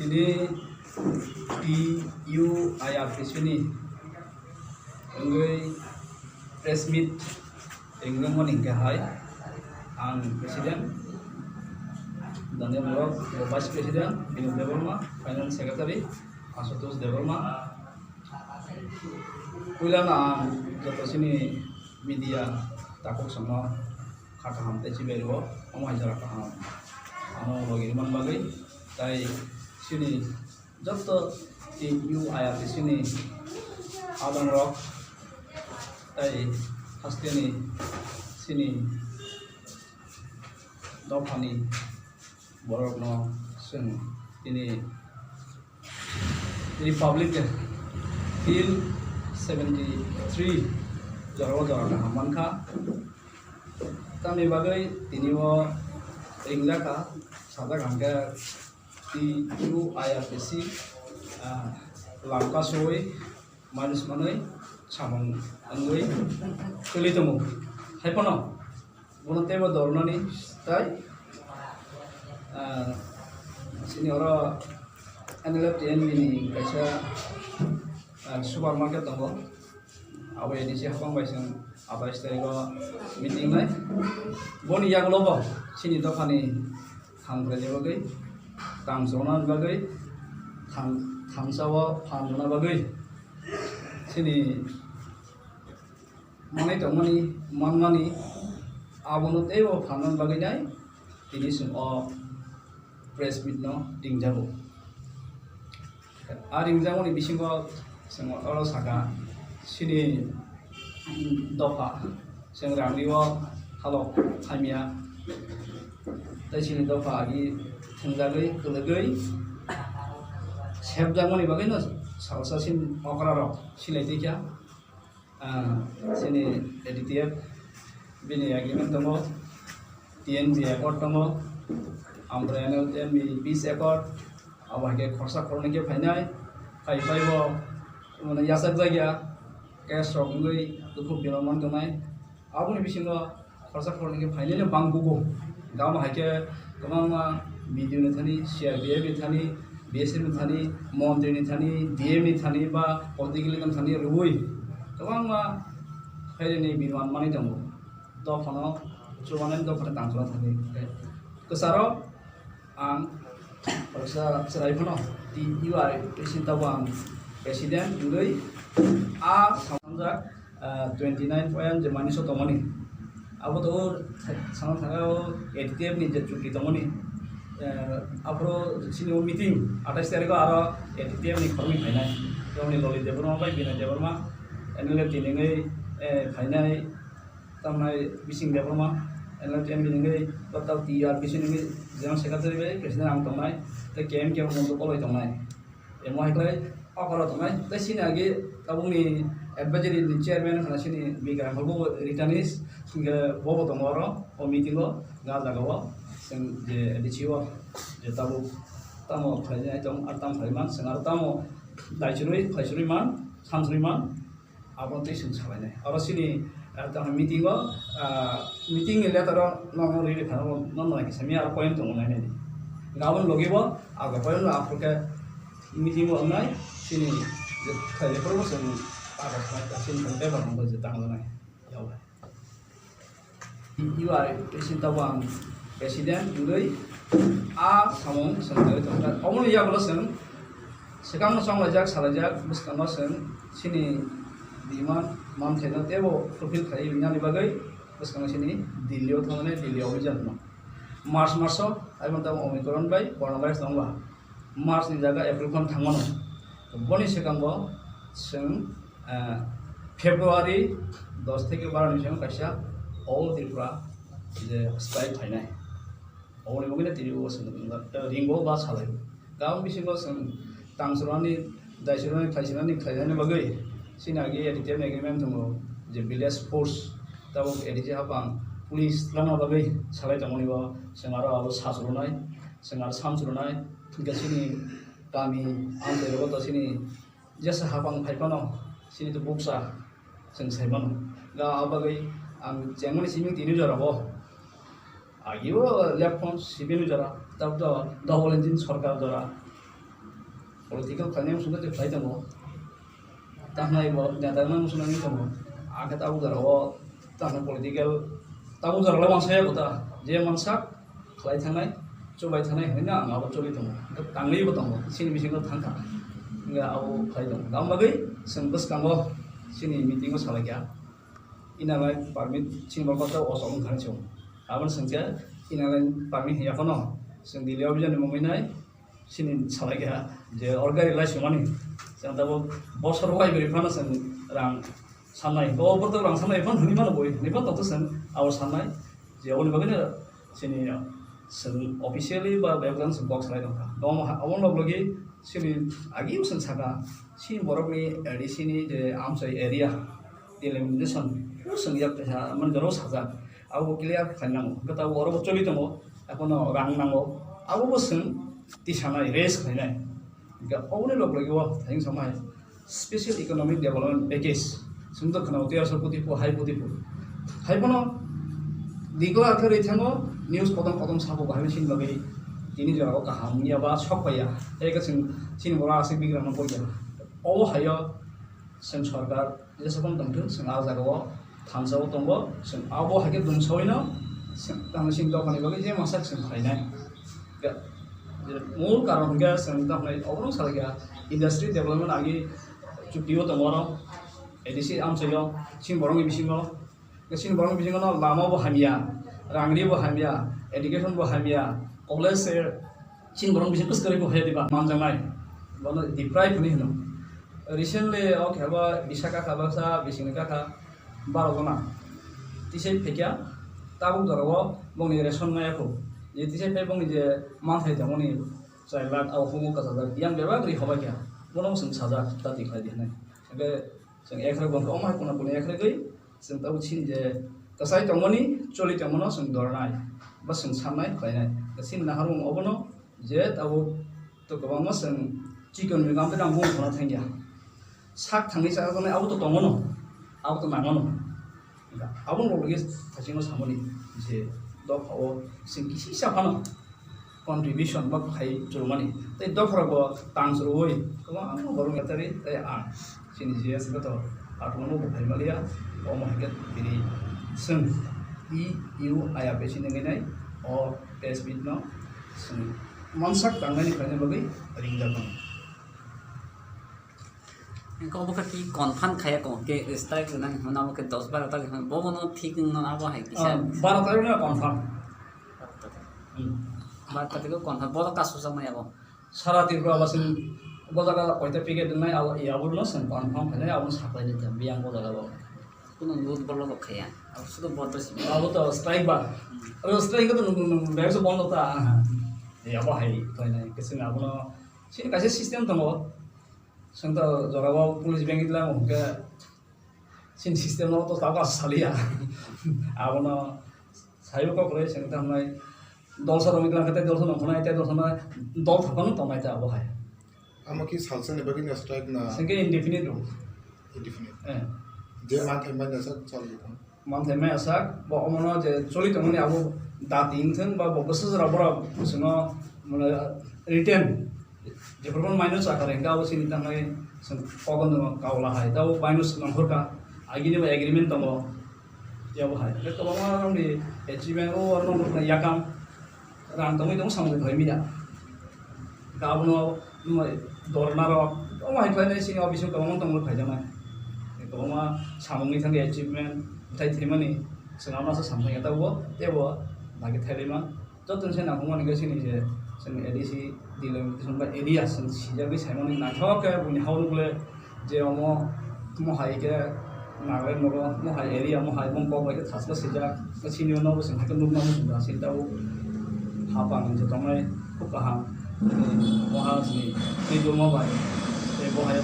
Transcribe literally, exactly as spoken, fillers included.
Ni T U I R T C ni wngwi press meet ringrwngmani hwnkhe hai ang president, Daniel Block, vice president Binod Debbarma, finance secretary Ashutosh Debbarma. Puilano ang joto chini media takhuk songno kha kaham tei chibai rwo, omo hai jora kaham ano logi rwmani bagwi, tai chini joto T U I R T C ni adongrok tai hasteni chini dophani borokno chwng tini Republic Day Hill seventy three jorao jora kaham mankha. Tamni bagwi tini o ringjak kha, sajak hwnkhe T U I R T C, ah, Lamka soi manus manwi samung wngwi kwlwi tongo. Hai phano bono teibo dornani tai, ah, chini oro N L F T N B ni kaisa, ah, supermarket tongo. Abo A D C hapang bai chwng atais tarikh o meeting nai. Boni yagulo bo chini dophani thamkraini bagwi, tang chonani bagwi, tham-, thamsa o phan rwna bagwi chini manwi tongmani, manmani, abono teibo phan rwna bagwi nai tini chwng o press meet no ringjago. A ringjakmani bisingo chwng oro saka, chini dopha chwng rangri o halok hamya, tei chini dopha agi thwngjagwi, kwlwgwi sepjakmani bagwino salsa chini okra rok silai twi kha. Ah, chini A D T F bini agreement tongo, T N B accord tongo, amprani N L T N B peace accord, abo hai khe khorsa khornwi khe phainai, phai phai bo mane yachak jak ya, case rok wngwi dukhu biman man tongnai. Aboni bisingo khorsa khornwi khe phainai no bang bugo. Gama hai khe kwbangma B D O ni thani, C R P F ni thani, B S F ni thani, montri ni thani, D M ni thani ba political leader ni thani rwui kwbangma phairani biman manwi tongo. Dophano chubanani dophano tangchuna thani. Kwcharo ang khoroksa chwrai phano T U I president abo ang president wngwi a samjak ah, twenty nine point je manwi so tongmani. Abo to o sana thangao A D T F ni je chuki tongmani. Eh, aphuru chini o meeting atais tarikh o aro A D T F ni khoroknwi phainai. Tongni Loli Debbarma bai Binay Debbarma, N L F T ni wngwi, eh, phainai, tamnai Bising Debbarma, N L F T M ni wngwi, Doctor T R Bising ni wngwi, General Secretary bai President ang tongnai, tei K M K Montu Koloi tongnai. Emo hai khlai okoro tongnai. Tei chini agi tabukni advisory ni chairman wngkha chini Bikram Hal bo returnees, hwnkhe bobo tongo oro o meeting o, ga jaga o chwng je A D C o je tabuk tamo khlainai tong, ar tamo khlai man, chwng aro tamo daichurwi, khlaichurwi man, samchurwi man. Abo twi chwng salainai. Oro chini, ah, tamo meeting o, ah, meeting ni letter o nono riri phano nono nai kisa miya aro point tongo nai nai. Gabon logi bo aga point no aphuru khe meeting o wngnai chini je khlai phuru bo chwng aga khlai ta chini thang paper no je tang nai. Yau bai. U I president tabang president wngwi a samung swngwi tongkha. Oboni yagulo chwng swkangno chonglaijak, salaijak, bwskango chwng chini demand manthaino teibo fulfill khlaiwi rinani bagwi bwskango chini Delhi o thangmani Delhi obhijan no. March maso, aiboni tamo Omicron bai coronavirus tongba. March ni jaga April phano thangmano. Boni swkango chwng, eh, February dos theke baro ni swkango kaisa All Tripura je strike phainai. Oboni bagwi no tini bo chwng ringo ba salai. Gabon bisingo chwng tangsurani, daisurani, khlaisurani, khlainani bagwi chini agi A D T F ni agreement tongo je village force tabuk A D C hapang police lama bagwi salai tongmani bo chwng aro abo sachurunai, chwng aro samchurunai. Hwnkhe chini kami amtwi rogo to chini jesa hapang phai phano chini to bukcha chwng sai mano. Ga abagwi ang chengmani simi tini jora bo. Agi o left phone sibini jora, tab to double engine sorkar jora. Political khlainai wngsugo tei khlai tongo. Tahnai bo neta wngna wngsugo nangwi tongo. Akhe tabuk jora o tahnai political tabuk jora lai mansa ya kota. Je mansak khlai thangnai, chubai thangnai hwnwi ang abo choli tongo. Tangwi bo tongo, chini bisingo thangkha. Wngkha abo khlai tongo. Tamo bagwi chwng bwskango chini meeting o salaikha. Inner line permit chini borok khe osok wngkha hinwi chwng. Aboni chwng khe inner line permit hiya phano chwng Delhi o bijani mungwi nai chini salaikha je or gari lai sumani. Chwng tabuk bosor wai bwrwi phano chwng rang sannai. Bo borok rang sannai phano hwnwi mano bui, hwnwi phano tongtho chwng abo sannai je oboni bagwino chini chwng officially ba bebak jani chwng kok salai tongkha. Omo ha-, omo log logi chini agi chwng saka chini borokni A D C ni je amchai area delimitation chwng yak kaisa man jora sajak. Abo clear khlai nango. Hwnkhe tabuk oro bo choli tongo. Ekhono rang nango. Abo bo chwng tisanai, raise khlainai. Hwnkhe oboni log logi o thayung samai special economic development package. Chwng to khwnao tei aswk koti pho, hai koti pho. Hai bono declare khe rwi thango, news kotom kotom sabo bahai chini bagwi tini jora o kaham wngya ba sok paiya. Tei khe chwng chini borok aswk bigrang no pokya. Obo hai o chwng sorkar jesa phano tongthwng, chwng ah jagao thansa o tongo, chwng abo hai khe dungsawino chwng tamo chini dophani bagwi je masa chwng khlainai. Ga-, je mul karon hwnkhe chwng dophani oborok salai kha industry development agi chukti o tongo oro A D C amchaio chini borokni bisingo, chini borokni bisingo no lama bo hamya, rangri bo hamya, education bo hamya, college se chini borok bising kwswk kwrwi bo haya diba manjaknai, bono deprive hinwi hino. Recently o khe bo bisa kakha baksa bisingni kakha baro jona tisai phaikya, tabuk jora o bongni ration maya kho. Je tisai phai bongni je manthai tongmani char lakh abo humo kwchajak yang bebak ri hobai kha, bono chwng sajak ta tikhlai di hinwi. Hwnkhe chwng ekhrok bongkha omo hai kuna kuna ekhrogwi chwng tabuk chini je kwchai tongmani, choli tongmano chwng dornai, ba chwng sannai khlainai. Chini naharmung obono je tabuk to kwbangma chwng chikon ni kam tei nang bung khona thangya. Sak thangwi chajaknai abo to tongono, abo to nangono. Aboni bo logis thachingno samani je dophao chwng kisi sa phano contribution ba khai churumani. Tei dopharok bo tang churui kwbangma borok yatari tei ang chini G S khe to autonomo bo phai maliya. Omo hai khe tini chwng E U I A P chini ngai nai o press meet no chwng mansak tangnani khlaina bagwi ringjak mano. Engkho obo khe twi confirm khaiya kho, ke strike rwnani hwnma obo khe dos baro tarikh hwnma, bobo no thik wngno abo hai kisa. Ah, baro tarikh no confirm. Hmm. Baro tarikh o confirm, bodo kasu jaknai abo. Sara Tripura basing bo jaga koita picket wngnai, abo, abo no chwng confirm khainai, abo no saklai nai ta, biyang bo jaga bo. Kuno lut bolo bo khaiya, abo sudo bodo simi. Abo to strike ba. Hmm. Abo strike to nung, nung, nung, bag so bondo ta. Hmm. Ya bo hai khainai, kesini abo no, sini kaisa system tongo. Chwng to jorao police bengwi tlang hwnkhe chini system no to tabuk saliya. Abono saibo kok rwi chwng tamo dol sa romwi tlang khe tei dol sa nongkhornai tei dol sa dol thapano tongnai ta abo hai. Amo ki salsa ni bagwi na strike na? Chwng khe indefinite rw. Indefinite. Eh. Je manthai mai na sa chal di thang. Manthai maya sak, bo omono je choli tongmani abo dati wngthwng ba bo bwsajra borok chwngno mane written jephuru phano minus akhar hwnkhe abo chini tangwi chwng kogon kaula hai tabo minus nongkhorkha agini bo agreement tongo yabo hai. Hwnkhe kwbangma romni achievement o oro nongkhorkha yakam. Rang tongwi tong samung tongwi manya. Abono dorna rok omo hai khlainai sini office o kwbangma tongwi phaijaknai. Kwbangma samungni thangwi achievement bwthai thwimani chwng abono aswk samung ya tabuk teibo bagwi thailaima. Joto se nangkukmani khe sini je chwng A D C delimitation ba area chwng sijagwi saimani naithok khe buini hao nukle. Je omo, omo hai khe Nagaland nogo, omo hai area, omo hai bong kok bai khe thasla swijak. Sini o nogo chwng hai khe nukna muchung da, sini tabuk hapang je tongnai khub kaham. Oha sini twi dulma bai tei bo hai